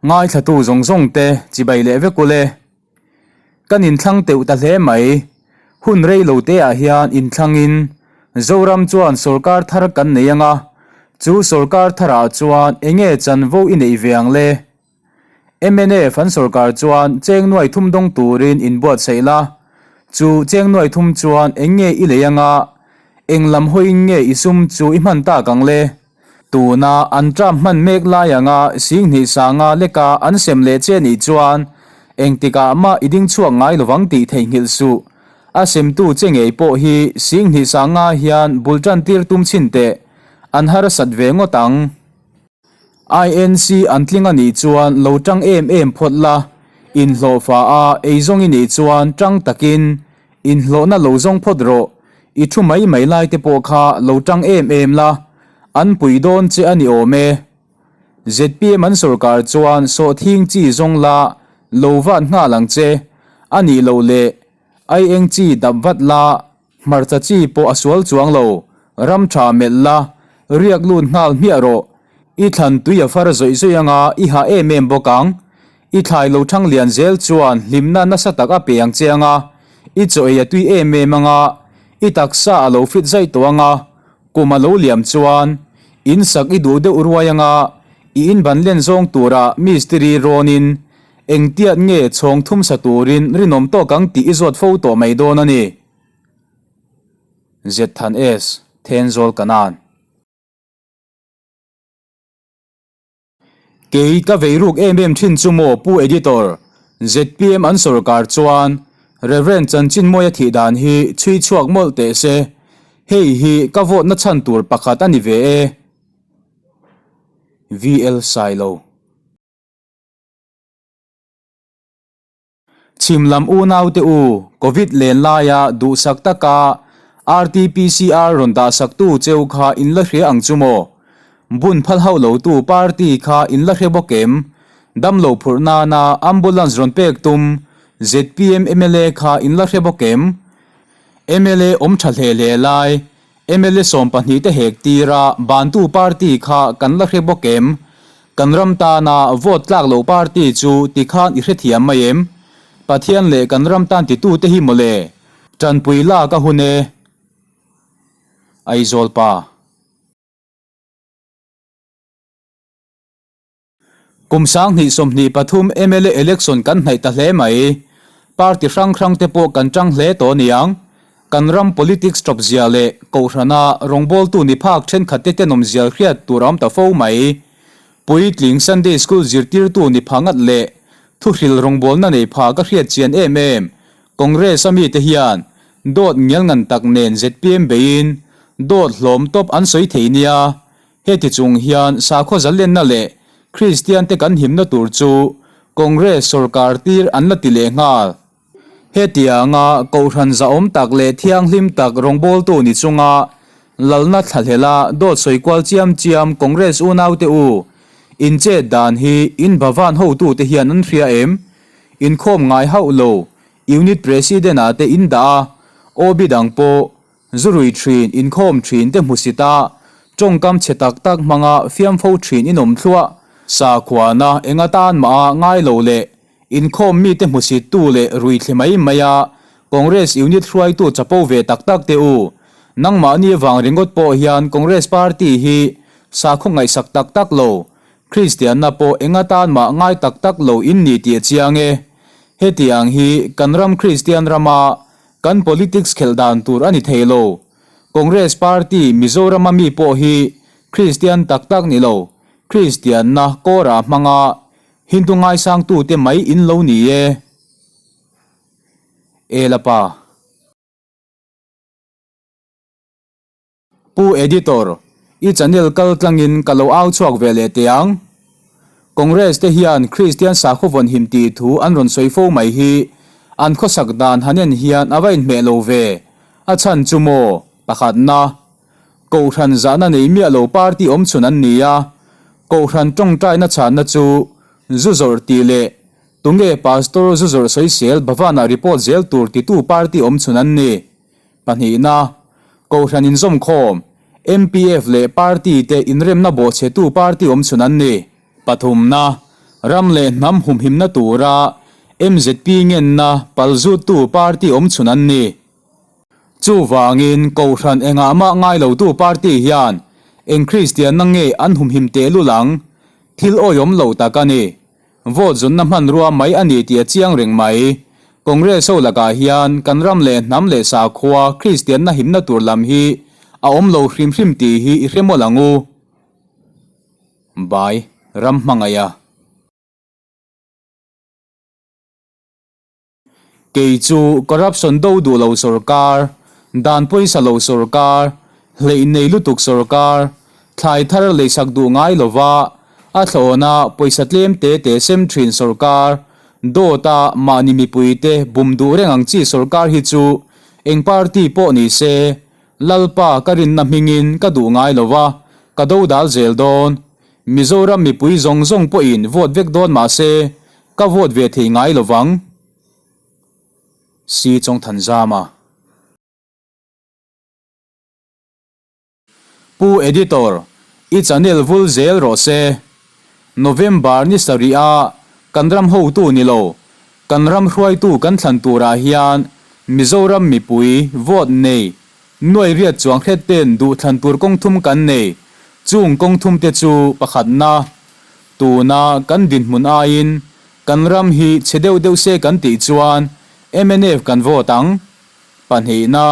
Ngaithlatu zawng zawng te chibai leh vek ule. Kan inthlang teuh ta hle mai. Hun rei lo te ah hian inthlangin Zoram chuan sawrkar thar kan nei anga, chu sawrkar thar ah chuan enge chanvo i neih ve ang le? Mnf an sawrkar chuan cheng nuai thum dawng turin inbuatsaih la, chu cheng nuai thum chuan eng nge i lei anga, eng lam hawiin nge i sum chu i hman tak ang le? Tuna an term hman mek lai anga Singhnih sanga leka an sem leh che nih chuan engtikah mah i ding chhuak ngai lovang tih theihnghilh suh. A semtu che ngei pawh hi Singhnih sanga hian bul tan tir tum chhin teh, an harsat ve ngawt ang. INC an tling a nih chuan lo tang em em phawt la, inhlawhfa a eizawng i nih chuan tang takin inhlawhna lo zawng phawt rawh, i thu mai mai lai te pawh kha lo tang em em la, an pui dawn che a ni awm e. Zpm an sawrkar chuan sawhthing chi zawng la lo vat nghal ang che, a nih loh leh aieng chi dap vat la, Hmarcha chi pawh a sual chuang lo, ram tha melh la, riak lut nghal hmiah rawh. I thlan tui a far zawih zawih anga i hah em em bawk ang. I thlai lo thang lian zel chuan hlimna nasa tak a pe ang che anga, i chaw ei a tui em em anga, i taksa a lo fit zaih tawh anga, kum a lo liam chuan in sak i duh deuh ruai anga, i inban len zawng tura mistiri rawnin engtiat nge chhawng thum sa turin rinawm tawk ang tih i zawt fo tawh mai dawn a ni. Zethan S, Thenzawl Kanan. Kei ka vei ruk em em thin chu maw Pu Editor, zpm an sawrkar chuan Rev. Chanchinmawia thih dan hi chhui chhuak mawlh teh se, hei hi ka vote na chhan tur pakhat a ni ve e. VL Sailo. Chhim lam unaute u, Covid len laia duhsak taka RTPCR rawn dahsaktu cheu kha in la hria ang chu maw? Bun phal hauh lotu party kha in la hre bawk em? Damlo phurh nana ambulance rawn pek tum zpm mla kha in la hre bawk em? Mla awm tha hle hle lai Mla 12 te hek tira bantu party kha kan la hre bawk em? Kan ram tana vote tlak lo party chu tikhan i hrethiam mai em? Pathian leh kan ram tan titute hi mawle tanpui lak a hun e. Aizawl pa. Kum 2023 mla election kan hnaih ta hle mai. Party hrang hrang te pawh kan tang hle tawh aniang. Kan ram politics tawp zia leh kohhrana rawngbawltu ni phak thenkhat te tenawm zial hriat tur a awm ta fo mai. Puitling Sunday School zirtirtu ni pha ngat leh thuhril rawngbawlna nei pha ka hriat chian em em Congress a mite hian dawt ngial ngan tak nen zpm beiin dawt hlawm tawp an sawi thei nia. Heti chung hian sakhaw zalenna leh Kristiante kan himna tur chu Congress sawrkar tir an la ti leh nghal. Hetianga Kohhran zahawm tak leh thianghlim tak rawngbawltu ni chunga lalna thlahlela dawt sawi kual chiam chiam Congress unaute u, in chet dan hi in Bhavan hotute hian an hria em? Inkhawm ngai hauh lo Unit President-ah te in dah a, OB dang pawh Zu rui thin, inkhawm thin te hmusit a, tawngkam chhe tak tak hmanga fiamfo thin in awm thluah. Sakhuana eng atan mah a ngai lo leh inkhawm mite hmusit tu leh rui thli mai mai a Congress unit hruaitu chapo ve tak tak te u. Nangmahni avang ringawt pawh hian Congress party hi sakhaw ngaihsak tak tak lo, Kristianna pawh eng atan mah ngai tak tak lo in ni tih a chiang e. Hetiang hi kan ram Kristian rama Kan politics khelh dan tur a ni thei lo. Congress party Mizoram a mi pawh hi Kristian tak tak ni lo, Kristianna kawra hmanga Hindu ngaisangtute mai in lo ni e. Elapa. Pu Editor, i channel kal tlangin ka lo au chhuak ve leh teh ang. Congress te hian Kristian sakhaw vawn him tih thu an rawn sawi fo mai hi an khawsak dan han en hian a va inhmeh lo ve. A chhan chu maw? Pakhatna, Kohhran zahna nei miah lo party awm chhun an ni a, Kohhran tawngtaina chhanna chu zu zawrh tih leh tunge Pastor zu zawrh sawisel Bhavan-ah report zel tur titu party awm chhun an ni. Pahnihna, Kohhran inzawmkhawm, MPF leh party te inremna bawhchhetu party awmchhun an ni. Pathumna, Ram leh hnam humhimna tura MZP ngenna palzuttu party awmchhun an ni. Chuvangin Kohhran engah mah ngai lotu party hian eng Kristianna nge an humhim tehlul ang? Thil awihawm lo tak a ni. Vote zawnna hmanrua mai a ni tih a chiang reng mai. Congress ho lakah hian kan ram leh hnam leh sakhua Kristianna himna tur lam hi a awm lo hrim hrim tih hi i hre mawlh ang u. Bai, ram hmangaiha. Kei chu corruption do duh lo sorkar, dan pawisa lo sorkar, hleih nei lutuk sorkar, thlai thar leisak duh ngai lova a thlawna pawisa tlem te te sem thin sorkar, dawta mahni mipuite bum duh reng ang chi sorkar hi chu eng party pawh ni se, Lalpa ka rinna hmingin ka duh ngai lova ka dodal zel dawn. Mizoram mipui zawng zawng pawhin vote vek dawn mah se, Ka vote ve thei ngai lo vang. Si Chawngthanzama. Pu Editor, i channel vul zel rawh se. November ni sarih a kan ram hotu ni lo, kan ram hruaitu kan thlan turah hian Mizoram mipui vote nei Nuai riat chuang hret ten duh thlan tur kawng thum kan nei. Chung kawng thum te chu pakhatna, Tuna kan dinhmun aiin kan ram hi chhe deuh deuh se kan tih chuan mnf kan vote ang. Pahnihna,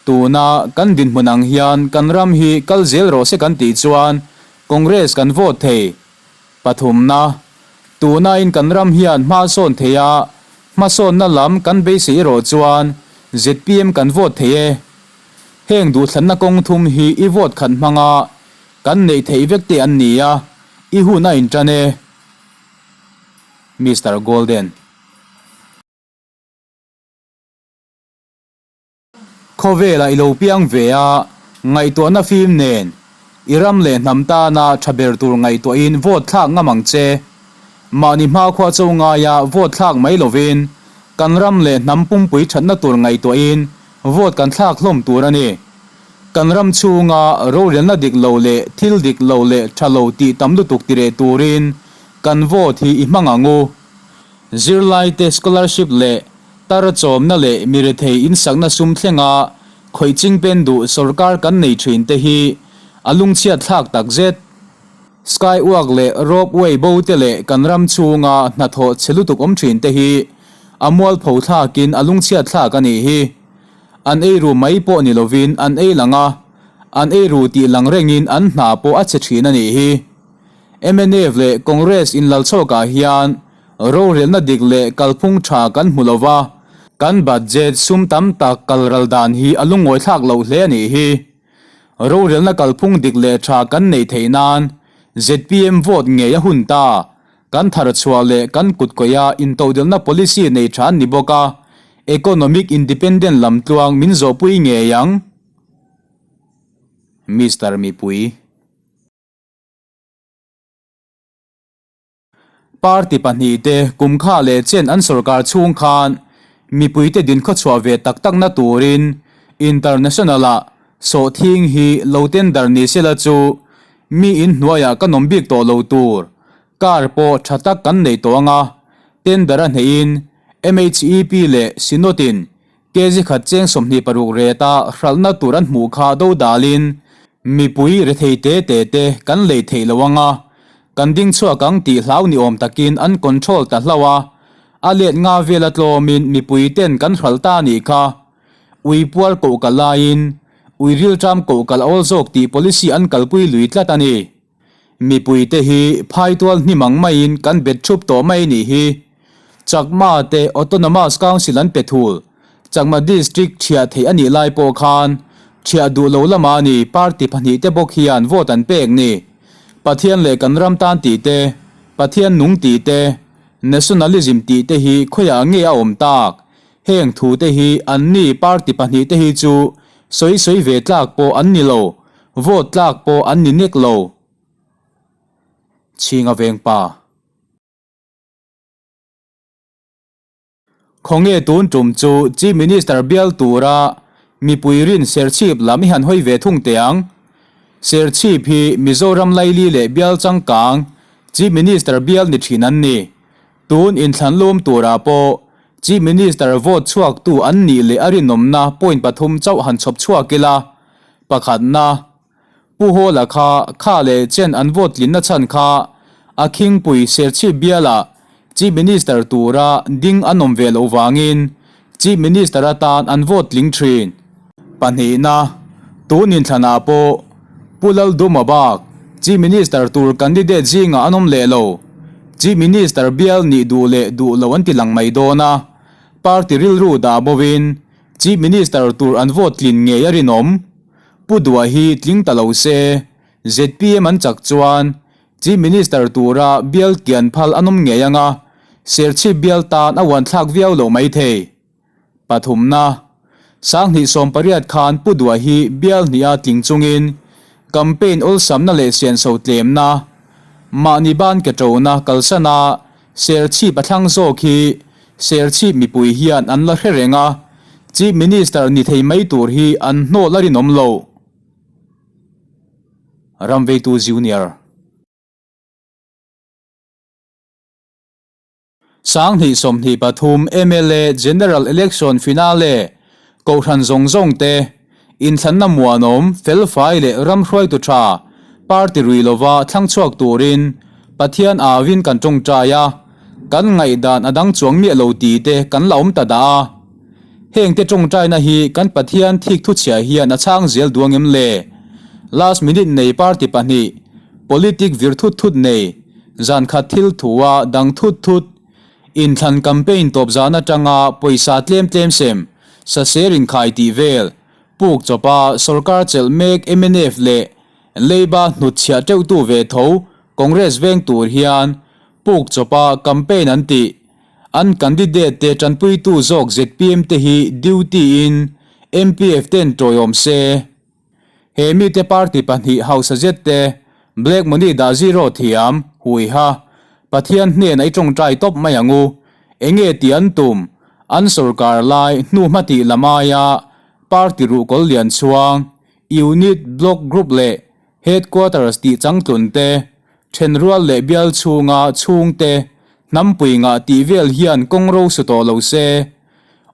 Tuna kan dinhmun ang hian kan ram hi kal zel rawh se kan tih chuan Congress kan vote thei. Pathumna, Tunain kan ram hian hma sawn thei a, hmasawnna lam kan beisei erawh chuan zpm kan vote thei e. Heng duhthlanna kawng thum hi i vote khat hmanga kan neih theih vek te an ni a, i hun a intan e. Mister Golden. Khawvelah i lo piang ve a, ngaihtuahna fim nen i ram leh hnam tana tha ber tur ngaihtuahin vote thlak ngam ang che. Mahni hmakhua cho ngaia vote thlak mai lovin kan ram leh hnam pumpui thatna tur ngaihtuahin vote kan thlak hlawm tur a ni. Kan ram chhunga rorelna dik lo leh thil dik lo leh tha lo tih tam lutuk tireh turin kan vote hi i hmang ang u. Zirlaite scholarship leh Tar chawmna leh mi rethei insakna sum thlenga khawih chingpen duh sorkar kan nei thin te hi a lungchhiat thlak tak zet. Skywalk leh ropeway bo te leh kan ram chhunga hnathawh chhe lutuk awm thin te hi a mualpho thlakin a lungchhiat thlak a nih hi. An eiru mai pawh ni lovin an ei lang a, an eiru tih lang rengin an hna pawh a chhe thin a nih hi. Mnf leh Congress inlalchhawkah hian Rorelna dik leh kalphung tha kan hmu lo va, kan budget sum tam tak kal ral dan hi a lungawi thlak loh hle a nih hi. Rorelna kalphung dik leh tha kan neih theih nan zpm vote ngei a hun ta, kan thar chhuah leh kan kutkawih a intodelhna policy nei tha an ni bawk a, economic independent lam tluang min zawhpui ngei ang. Mister Mipui. Party pahnihte kum kha leh chen an sorkar chhung khan mipuite dinkhawchhuah ve tak takna turin International-ah sawhthing hi lo tender ni sela chu mi in hnuaiah kan awm bik tawh lo tur car pawh tha tak kan nei tawh ang a, tender a hnehin MHEP leh Synod-in Kg khat cheng 26 reta hralhna tur an hmuh kha dodalin mipui rethei te te te kan lei theih lo anga kan ding chhuak ang tih hlau ni awm takin an control ta hlauh a, a let nga vela tlawmin mipui ten kan hralh ta nih kha. Ui puar koh kal laiin ui rilṭam koh kal awl zawk tih policy an kalpui lui tlat a ni. Mipuite hi phaitual hnim ang maiin kan bet thup tawh mai nih hi. Chakma te Autonomous Council an pe thul. Chakma District thiah theih a nih lai pawh khan thiah duh lo lama ni party pahnihte bawk hian vote an pek ni. Pathian leh kan ram tan tih te, Pathian nung tih te, Nationalism tih te hi khawiah nge a awm tak? Heng thu te hi an ni party pahnihte hi chu sawi sawi ve tlak pawh an ni lo. Vote tlak pawh an ni nek lo. Chhinga veng pa. Khawnge tun tum chu Chief Minister bial tura mipui rin Serchhip lam i han hawi ve thung teh ang. Serchhip hi Mizoram laili leh bial changkang. Chief Minister bial ni thin an ni. Tun inthlanlum turah pawh Chief Minister vote chhuaktu an nih leh a rinawmna point pathum chauh han chhawp chhuak ila. Pakhatna, Pu Hawla kha kha leh chen an vote tlinna chhan kha a khingpui Serchhip bialah Chief Minister tura ding an awm ve loh vangin Chief Minister atan an vote tling thin. Pahnihna, tun inthlanah pawh Pu Lalduma bak Chief Minister tur candidate zingah an awm leh lo. Chief Minister bial nih duh leh duh lo an ti lang mai dawn a, party rilru dah bovin Chief Minister tur an vote tlin ngei a rinawm. Pu Dua hi tling ta lo se, zpm an chak chuan Chief Minister tura bial kian phal an awm ngei ang a, Serchhip bial tan a uanthlak viau loh mai thei. Pathumna, 2018 khan Pu Dua hi bial hniha tling chungin campaign awlsamna leh sianso tlemna, mahni ban ke ṭona kalsana Serchhip a thlang zawk hi Serchhip mipui hian an la hre reng a, Chief Minister ni thei mai tur hi an hnawl a rinawm lo. Ramveitu Junior. 2023 mla General Election Finale Kohhran zawng zawng te inthlanna muanawm felfai leh ram hruaitu tha party rui lova thlang chhuak turin Pathian awin kan tawngtai a, kan ngaihdan a dang chuang miah lo tih te kan la awm ta dah a. Heng te tawngtaina hi kan Pathian thik thuchhia hian a chhang zel duang em le? Last minute nei party pahnih, politic vir thut thut nei, Zan khat thil thua dang thut thut, inthlan campaign tawp zan atanga pawisa tlem tlem sem, saser inkhai tih vel, puk chawpa sorkar chelh mek mnf leh Leiba hnutchhiah teuhtu ve tho Congress veng tur hian puk chawpa campaign an tih, an candidate te tanpuitu zawk zpm te hi duty in MPF ten tawiawm se. He mite party pahnih hausa zet te Black Money dah zero thiam, huiha, Pathian hnenah i tawngtai tawp mai ang u. Enge tih an tum? An sorkar lai hnu hma tih lam aia party ruhkawl lian chhuang, unit, block, group leh headquarters tih changtlun te, thenrual leh bial chhunga chhungte hnampui ngah tih vel hian kawng ro su tawh lo se.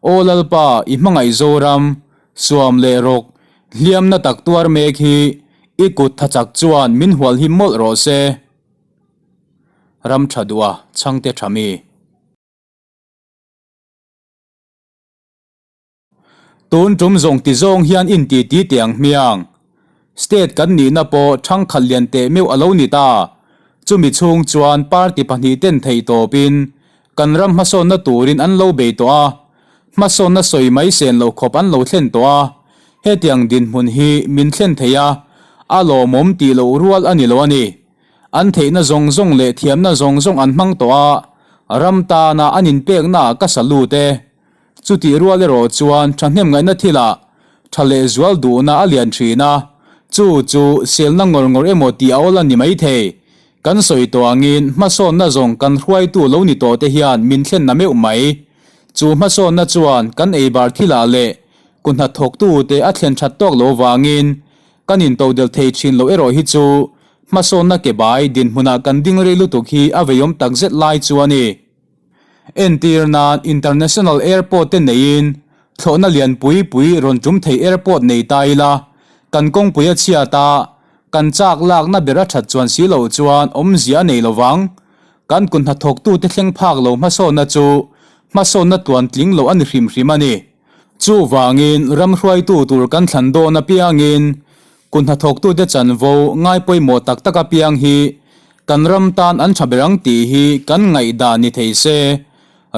Aw Lalpa, i hmangaih Zoram, Suam leh rawk, hliamna tak tuar mek hi i kut tha chak chuan min hual him mawlh rawh se. Ram tha duh a, chhangte tha mi. Tun tum zawng ti zawng hian inti ti teh ang hmiang. State kan nihna pawh thangkhat lian teh meuh a lo ni ta. Chumi chhung chuan party pahnih ten theih tawpin kan ram hmasawnna turin an lo bei tawh a, hmasawnna sawi mai sen loh khawp an lo thlen tawh a, hetiang dinhmun hi min thlen thei a, a lawmawm tih loh rual a ni lo a ni. An theihna zawng zawng leh thiamna zawng zawng an hmang tawh a, ram tana an inpeknaah ka salute e. Chutih rual erawh chuan thahnem ngaihna thilah tha leh zual duhna a lian thin a, chu chu selna ngawr ngawr emaw tih a awl a ni maithei. Kan sawi tawh angin hmasawnna zawng kan hruaitu lo ni tawh te hian min thlen na meuh mai. Chu hmasawnna chuan kan eibar thilah leh kuhnathawktute a thlen that tawk lo vangin kan intodelh thei thin loh erawh hi chu hmasawnna ke bai dinhmunah kan ding rei lutuk hi a veiawm takzet lai chu a ni. Entir nan International Airport te neiin thlawhna lian pui pui rawn tum thei airport nei ta ila, kan kawngpui a chhiat a, kan chak lakna ber a that chuan si loh chuan awmzia a nei lo vang. Kan kut hnathawktute thleng phak lo hmasawnna chu hmasawnna tluan tling loh a ni hrim hrim a ni. Chuvangin ram hruaitu tur kan thlan dawn apiangin Kut hnathawktute chanvo ngai pawimawh tak tak apiang hi kan ram tan an tha ber ang tih hi kan ngaihdan ni thei se,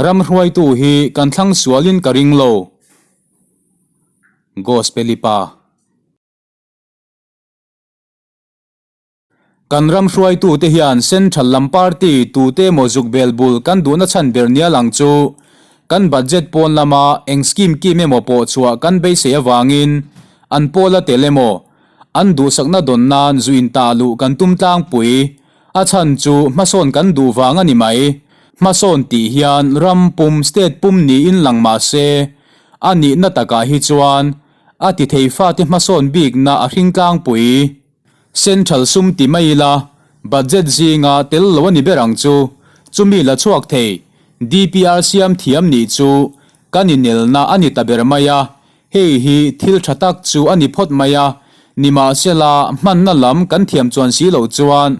ram hruaitu hi kan thlang sualin ka ring lo. Gospeli pa. Kan ram hruaitute hian Central lam party tute emaw zuk bel bul kan duhna chhan ber nia lang chu kan budget pawn lama eng scheme kim emaw pawh chhuah kan beisei avangin an pawl a tel emaw an duhsakna dawn nan zu intah luh kan tum tlangpui a chhan chu hmasawn kan duh vang a ni mai. Hmasawn tih hian ram pum state pum niin lang mah se a nihna takah hi chuan a ti thei fate hmasawn bikna a hring tlangpui. Central sum ti mai ila, Budget zinga tel lo a ni ber ang chu. Chumi la chhuak thei DPR siam thiam nih chu kan inelna a ni ta ber mai a. Hei hi thil tha tak chu a ni phawt mai a, nimahsela hmanna lam kan thiam chuan si loh chuan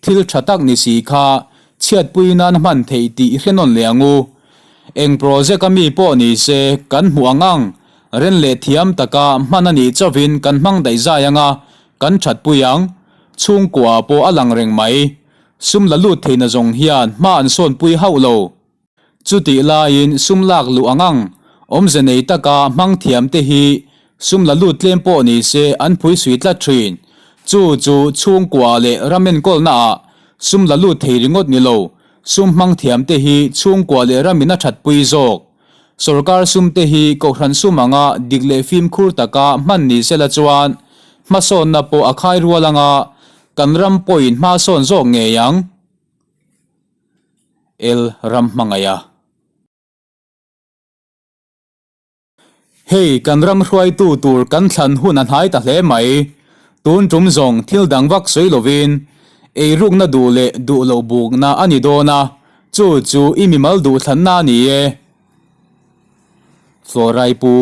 thil tha tak ni si kha chhiatpui nan hman theih tih i hre nawn leh ang u. Eng project a mi pawh ni se kan hmuh ang ang, ren leh thiam taka hman a nih chauhin kan hmang daih zai ang a, kan thatpui ang. Chhungkua pawh a lang reng mai. Sum la lut theihna zawng hian hma an sawnpui hauh lo. Chutih laiin sum lak luh ang ang, awmze nei taka hmang thiam te hi sum la lut tlem pawh ni se an phui sui tlat thin. Chu chu chhungkua leh ram enkawlna ah sum la lut thei ringawt ni lo, sum hmang thiam te hi chhungkua leh ramin a thatpui zawk. Sorkar sum te hi kohhran sum anga dik leh fimkhur taka hman ni sela chuan hmasawnna pawh a khai rual anga kan ram pawhin hmasawn zawk ngei ang. El ram hmangaih a. Hei kan ram hruaitu tur kan thlan hun a hnai ta hle mai. Tun tum zawng thil dang vak sawi lovin eirukna duh leh duh loh bukna a ni dawn a, chu chu i mimal duhthlanna a ni e. Florai pu.